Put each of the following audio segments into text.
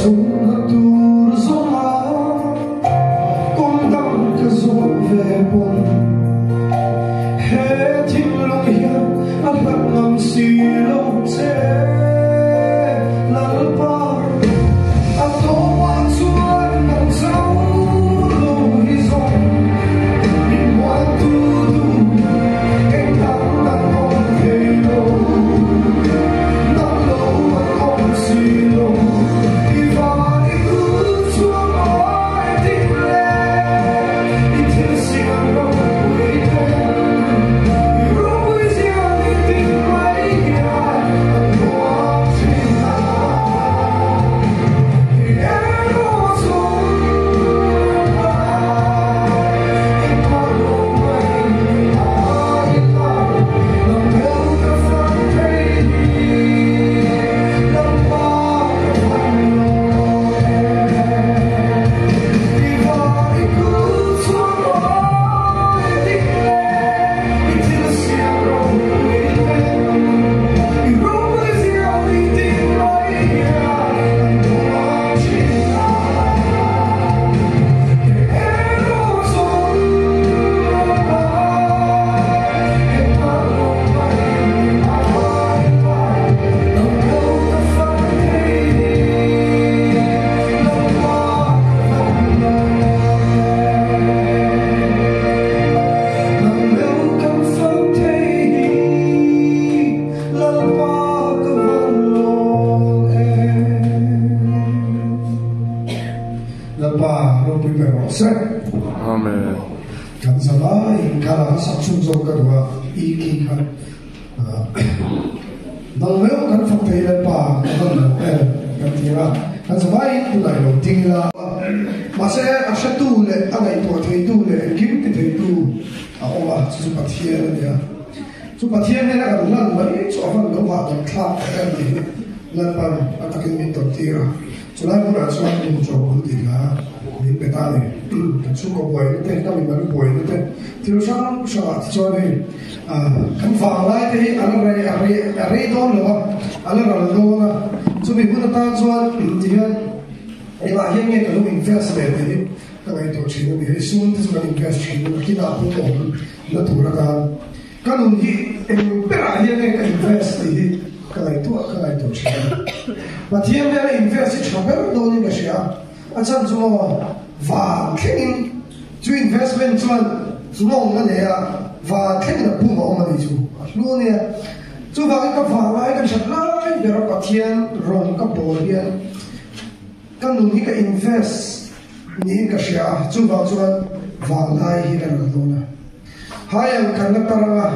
Chungna tur zawnga kawng dang ka zawh ve pawn he thinlung hian a hlat ngam si lo che Lalpa. A tawpah chuan nang chau lo hi zawng min huattu duh eng dang dang awm thei lo. Nang lo an awm si lo i van i kut chhuak ai ding le i thil siam ropui te i ropui zia ni tin mai hian an huam thin a i erawh chung engmah lo mai ai ta nang meuh ka fak thei hi Lalpa ka fak lo e. I van i kut chhuak mawi ding le i thil siam ropui te i ropui zia ni tin mai hian an huam thin a. Kei erawh chuan Lalpa engmah lo mai ai ta nang lo ka fak thei hi Lalpa ka fak lo e. Nang lo kan fak thei hi Lalpa ka van lawm e. Lalpa ropui ber rawh se. Amen. Kan zalai in kha la sak chhun zawk ka duh a, i khi kha nang meuh kan fak thei Lalpa ka van lawm e kan ti a, kan zalai in tunah i lo ding ila. Mahse a hretu leh a ngaihtuah theitu leh engkim ti theitu a awm a, chu chu Pathian a ni a. Chu Pathian hnena kan hlan mai chu a van lo hahdam thlak tak em tih hi Lalpan a takin min tawn tir a. Chulai hmunah chuan nun chaw bul tih hla min pe ta a ni. Kan chhungkaw buaina te, ka mimal buaina te, thil hrang hrangah te chuan hei kan vanglai te hi a la rei a rei a rei dawn lo a, a la ral dawn a. Chumi hun atan chuan tihian engah hian nge ka lo invest ve tih hi ka ngaihtuah thin a ni. Hei sum te chu kan invest thin a, nakinah pawh awm na tur atan. Ka nun hi eng berah hian nge ka invest tih hi ka ngaihtuah ka ngaihtuah thin a. Pathian hian a invest hi tha ber dawnin ka hria. A chhan chu maw van thlengin chu investment chuan lawng a nei a, van thlengin a pum a awm a ni chu a hlu a nia. Chuvangin ka vanglai ka that lai bera Pathian rawng ka bawl hian ka nun hi ka invest niin ka hria a, chuvang chuan vanglai hi ka ral dawn a. Hai ang kan la tar ang a,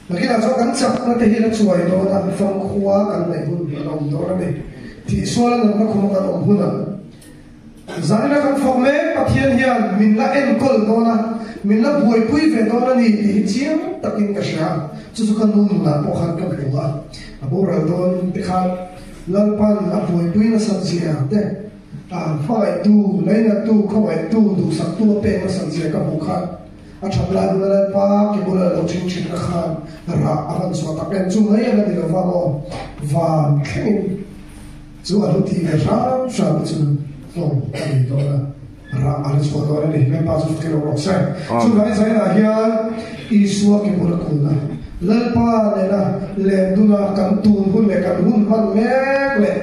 nakinah chuan kan chakna te hi la chuai dawn a, famkhua kan neih hun an awm dawn a ni. Tihsual a natna khuma kan awm hunah zaina kan fawk mek Pathian hian min la enkawl dawn a, min la buaipui ve dawn a ni tih hi chiang takin ka hria. Chu chu ka nu nunah pawh khan ka hmu a, a boral dawn te khan Lalpan a buaipui nasat zia te, Hmangaihtu, lainattu, khawngaihtu, duhsaktu a pek nasat zia ka hmuh khan a that lai hun a Lalpa ke bula lo ṭhing ṭhin na khan rah a van chhuah tak em? Chu mai a la ni lo va maw? Van thlengin chu a lo ti ve hram hram te chu hlawm a nei dawn a, rah a la chhuah dawn a ni. Lalpa chu fak ilo rawh se. Chuvangin Zainah hian Isua ke bula kulna Lalpa nena lenduna kan tun hun leh kan hun hman mek leh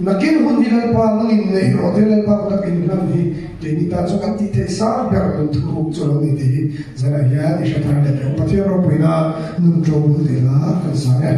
Nakin hun hi Lalpa nangin nei rawh te Lalpa kut a inhlan hi keini tan chu kan tih theih sang ber nun thuruk chu a lo ni tih hi zanah hian i hre thar leh teh ang. Pathian ropuina nun ṭo bul tih hla kan sang e.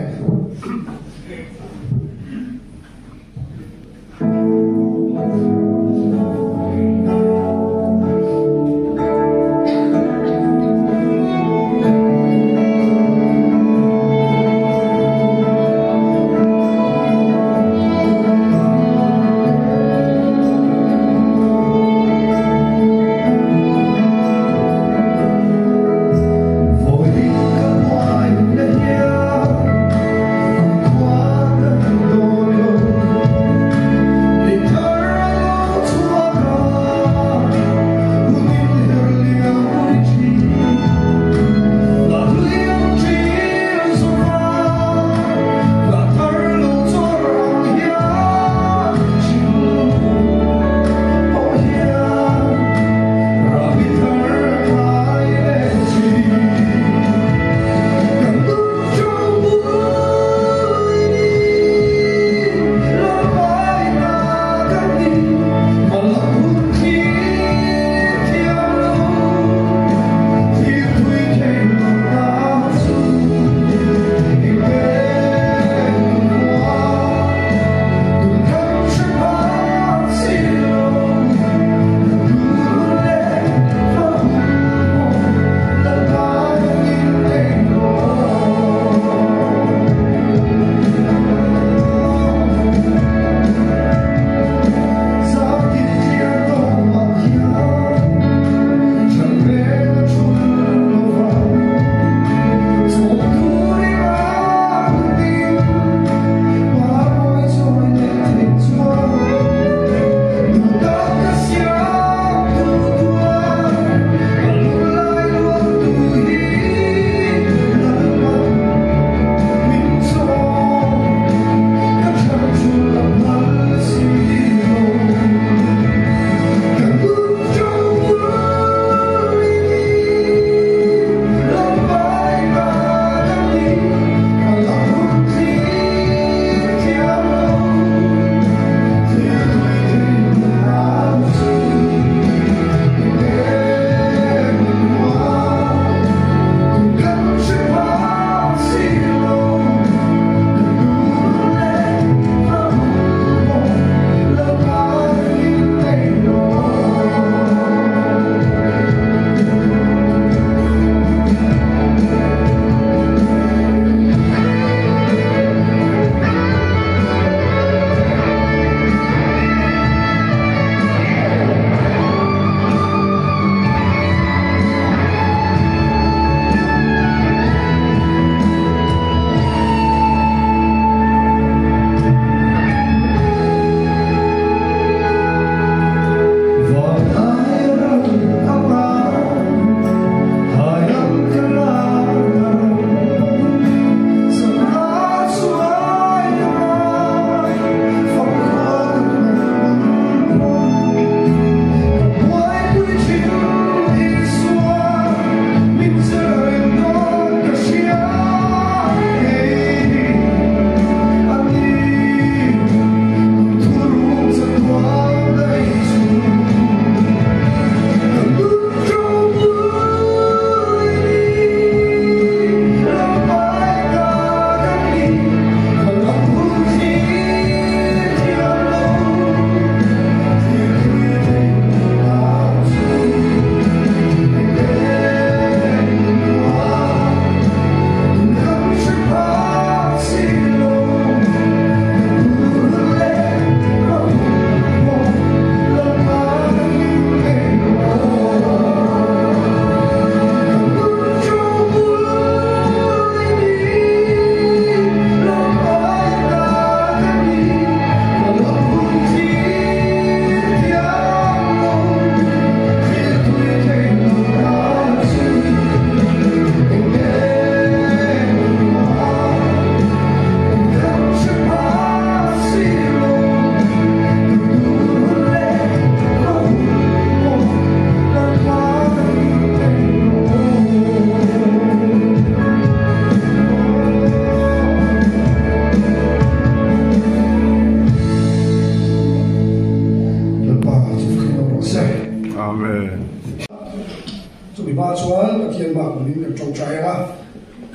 chuan Pathian bak awmin kan ṭawngṭai ang a,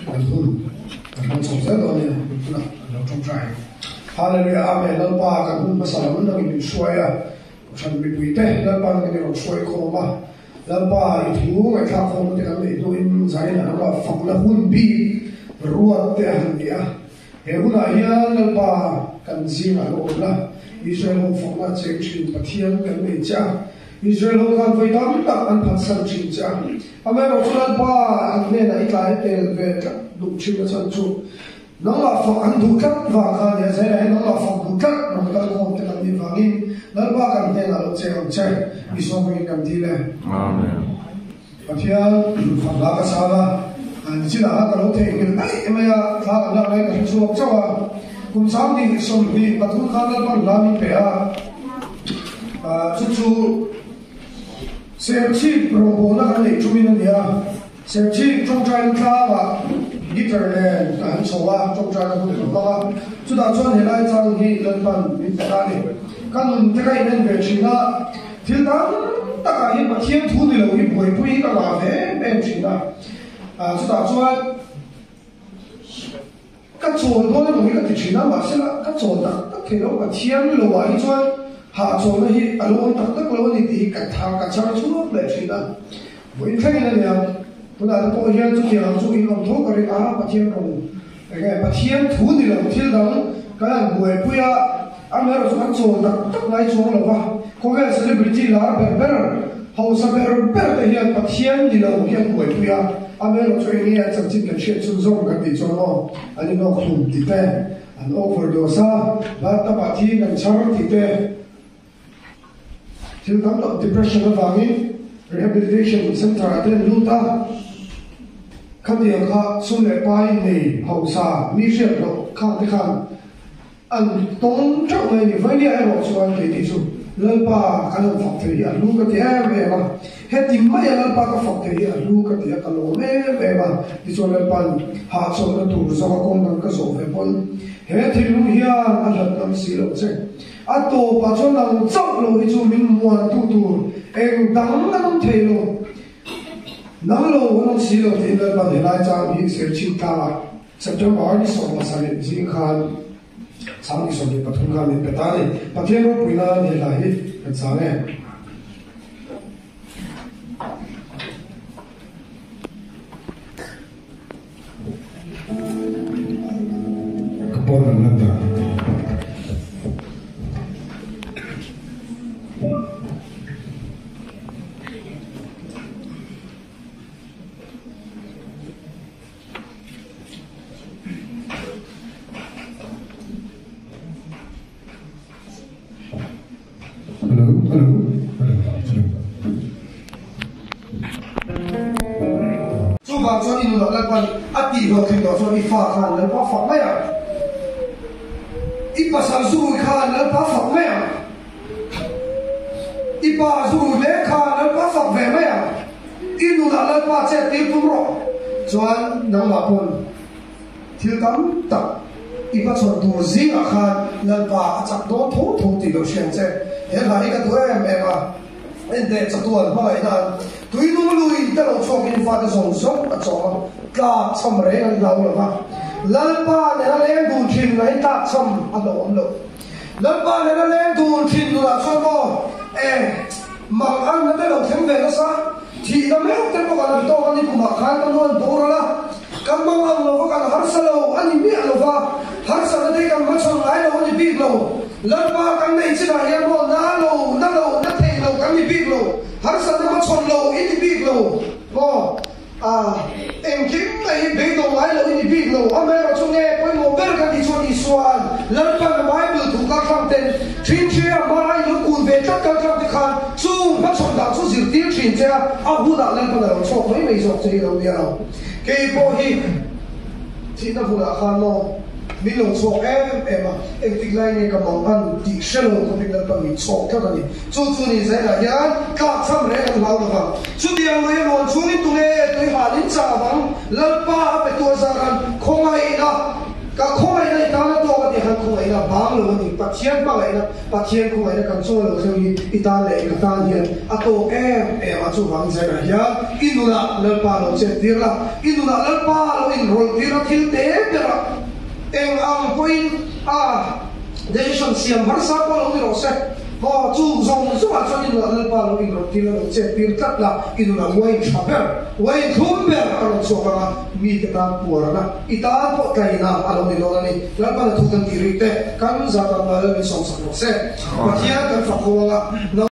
kan hun kan hmang chho zel dawn nia, hun hunah kan lo ṭawngṭai. Hallelujah Amen Lalpa kan hun hmasa lam nangin min hruai a, Kohhran mipuite Lalpa nangin i rawn hruai khawm a, Lalpa i thu ngaihthlak khawmna te kan neih hnuin zanin a ram ah fakna hun bik ruat te a han ni a. He hunah hian Lalpa kan zingah lo awm la, Israel ho fakna a cheng thin Pathian kan nei che a, Israel ho khan vawi tam tak an phatsan thin che a, amaherawhchu Lalpa an hnenah i tlai tel ve tlat duh thin a chan chu nangmah fak an duh tlat vang kha nia, Zaina hi nangmah fak duh tlat rawn kal khawm te kan nih vangin Lalpa kan hnenah lo cheng ang che, Isua hmingin kan dil e. Amen. Pathian fahla ka chhang a, nichinah khan ka lo theihnghilh daih mai a, thla kan lak lai ka hre chhuak chauh a. Kum 24 23 khan Lalpan hla min pe a, chu chu Serchhip rawngbawlna kan neih ṭumin a ni a, Serchhip ṭawngṭaina tlangah guitar nen ka han chho a, ṭawngṭaina hun ka hmang a, chutah chuan helai chang hi Lalpan min pe ta a ni. Ka nun te ka inen ve ṭhin a. Thil tam takah hian Pathian thu ni lo hi buaipui hi ka ngah ve em em thin a, chutah chuan ka chawl dawn emaw hi ka ti thin a, mahse la ka chawl tak tak thei lo, Pathian loah hi chuan hahchawlna hi a lo awm tak tak lo a ni tih hi ka tha ka char chhuak leh thin a, vawiin thlengin a nia, tunah te pawh hian chutiang ang chu in awm tho ka ring a, Pathian rawn eng nge Pathian thu ni lo thil dang kan han buaipui a. Amaherawhchu kan chawl tak tak ngai chuang lo va, khawvel celebrity lar ber ber, hausa ber ber te hian Pathian ni lo hi an buaipui a, amaherawhchu eng nge an chanchin kan hriat chhun zawng kan tih chuan aw, an inawk hlum tih te, an overdose a, bathtub ah thi kan chhar tih te, thil tam tak depression avangin rehabilitation center ah te an lut a, khatiang kha sum leh pai nei hausa mi hriat loh khang te khan An tawng teuh mai ni. Vainia erawh chuan kei tih chu Lalpa kan han fak thei hi a hlu ka ti em em a. Heti maia Lalpa ka fak thei hi a hlu ka ti a, ka lawm em em a. Tichuan Lalpa'n hahchawlhna tur zawnga kawng dang ka zawh ve pawn he thinlung hian a hlat ngam si loh che. A tawpah chuan nang chauh lo hi chu min muantu tur eng dang an awm thei lo. Nang lo an awm si lo tiin Lalpa'n helai chang hi Serchhip tlangah September ni 17 zing khan sang ni 23 khan min pe ta a ni. Pathian ropui nan he hla hi kan chang e. Ka pawn an lan dan. Hello, hello, hello, hello. Chuvang chuan i nunah Lalpan a tih hlawhtling tawh chuan i fa khan Lalpa fak mai ang. I pasal zurui khan Lalpa fak mai ang. I pa zurui hle khan Lalpa fak ve mai ang. I nunah Lalpa chet tir tum rawh. Chuan nangmah pawn thil tam tak i hmachhawn tur zingah khan Lalpa a chak dawn tho tho tih lo hriang che. He hla hi ka duh em em a, enteh chatuan hmangaihna an tui nung lui te lo chhuakin fate zawng zawng a chawm a, tlak chham reng an hlau lo va. Lalpa nena leng dun thin nunah hi tlak chham a hlauhawm lo. Lalpa nena leng dun thin nunah chuan maw e Mang an na te lo thleng ve nasa, thihna meuh te pawh kan han tawk a ni kumah khan ka nuan boral a, kan mang ang lova kan harsa lo a ni miah lova, harsatna te kan hmachhawn ngai lo a ni bik lo, Lalpa kan nei chinah hian maw na lo, na lo, na thei lo kan ni bik lo, harsatna hmachhawn lo i ni bik lo maw. A, engkim mai hi beidawng ngai lo i ni bik lo. Amaherawhchu nge pawimawh ber ka tih chuan Isua'n Lalpan a Bible thu kaltlang ten thin thia hma i lo kun ve tlat kaltlang te khan chung hmachhawn dan chu zirtir thin che a, a hunah Lalpan a lo chhuak mai mai zawk che hi lo nia lo. Kei pawh hi thihna hunah khan maw Min lo chhuak em em a, engtik lai nge ka mang an tih hre lo khawpin Lalpan min chhawk tlat a ni. Chu chu ni zailah hian tlak cham reng an hlau lovang. Chutiang lui a luan chhungin tunge tui halin chah avang Lalpa a pe tu a zar an khawngaihna, ka khawngaihna i tan a tawk a tih khan khawngaih. khawngaihna a bang lo a ni. Pathian hmangaihna, Pathian khawngaihna kan chunga lo thleng hi i tan leh ka tan hian a tawk em em a. Chuvangin zainah hian i nunah Lalpa lo chet tir la, i nunah Lalpa lo inrawlh tir a, thil te berah eng ang pawhin a decision siam harsa pawh lo ni rawh se. Maw chu zawng zawngah chuan i nunah Lalpa lo inrawlh tir la, lo chet tir tlat la, i nunah uain tha ber, uain thlum ber a rawn chhuak ang a, mite tan puarna, i tan pawh tlaina a lo ni dawn a ni. Lalpa na thu kan tih rik te, kan zah tan Lal min sawmsak rawh se. Pathian kan fak ho ang a.